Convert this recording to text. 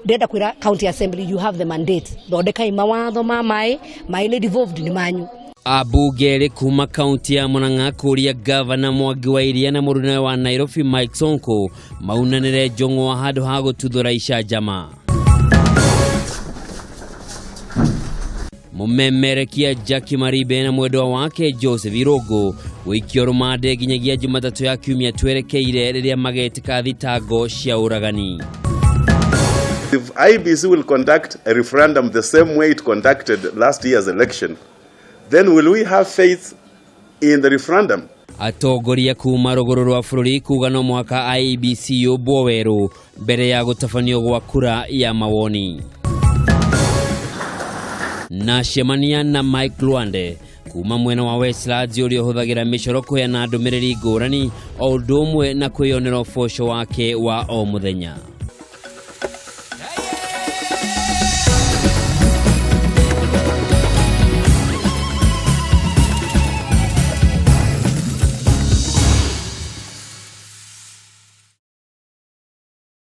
Ndĩrenda kwĩra county assembly, you have the mandate, thondekai mawatho ma maĩ. Maĩ nĩ devolved, nĩ manyu. Ambunge erĩ kuma kaunti ya Murang'a kũria gavana Mwangi wa Iria na mũruna wa Nairobi Mike Sonko maunanĩre njũng'wa handũ ha gũtuthũra icanjama. Mũmemerekia Jackie Maribe na mwendwa wake Joseph Irũngũ gũikio rũmande nginyagia Jumatatũ ya kiumia twerekeire rĩrĩa magetĩka thitango cia ũragani. If IEBC will conduct a referendum the same way it conducted last year's election, then will we have faith in the referendum? Atongoria kuma rũgũrũ rwa bũrũri kuga no mũhaka IEBC yũmbwo werũ mbere ya gũtabanio gwa kura ya mawoni. Na cemania na Mike Lwande kuma mwena wa Westlands ũrĩa ũhũthagĩra mĩcoro kũheana ndũmĩrĩri ngũrani o ũndũ ũmwe na kwĩyonera ũboco wake wa o mũthenya.